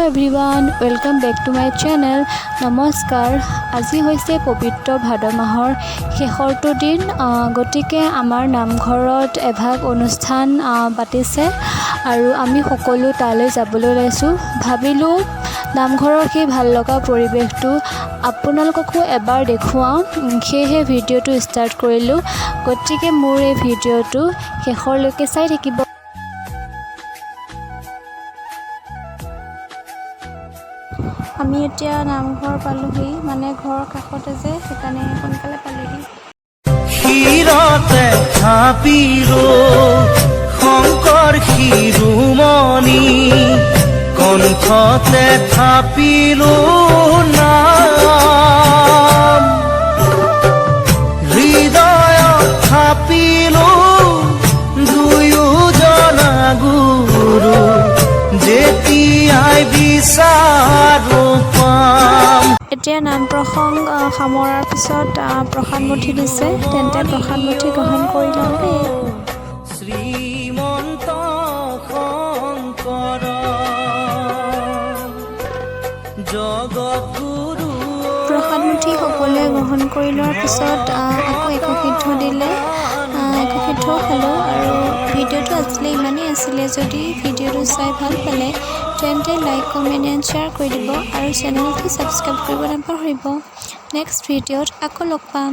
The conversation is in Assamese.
Everyone, welcome back to my channel. নমস্কাৰ। আজি হৈছে পবিত্ৰ ভাদ মাহৰ শেষৰটো দিন। গতিকে আমাৰ নামঘৰত এভাগ অনুষ্ঠান পাতিছে আৰু আমি সকলো তালৈ যাবলৈ ওলাইছোঁ। ভাবিলোঁ নামঘৰৰ সেই ভাল লগা পৰিৱেশটো আপোনালোককো এবাৰ দেখুৱাওঁ, সেয়েহে ভিডিঅ'টো ষ্টাৰ্ট কৰিলোঁ। গতিকে মোৰ এই ভিডিঅ'টো শেষৰলৈকে চাই থাকিব। আমি এতিয়া নামঘৰ পালোহি, মানে ঘৰৰ কাষতে যে, সেইকাৰণে সোনকালে পালোহি। শিৰতে থাপিলো শংকৰ শিৰোমণি, কণ্ঠতে থাপিলো নাম, হৃদয়ত থাপিলো দুয়োজনা গুৰু, যেতিয়াই বিচাৰো পাম। এতিয়া নাম প্ৰসংগ সামৰাৰ পিছত প্ৰসাদ মুঠি দিছে, তেন্তে প্ৰসাদ মুঠি গ্ৰহণ কৰি লওঁ দেই। শ্ৰীমন্ত শংকৰ জগত গুৰু। প্ৰসাদ মুঠি সকলোৱে গ্ৰহণ কৰি লোৱাৰ পিছত আকৌ একসিদ্ধ দিলে, একসিদ্ধও খালোঁ। আৰু ভিডিঅ'টো আজিলৈ ইমানেই আছিলে। যদি ভিডিঅ'টো চাই ভাল পালে, তেন্তে লাইক, কমেণ্ট এণ্ড শ্বেয়াৰ কৰি দিব আৰু চেনেলটো ছাবস্ক্ৰাইব কৰিব নাপাহৰিব। নেক্সট ভিডিঅ'ত আকৌ লগ পাম।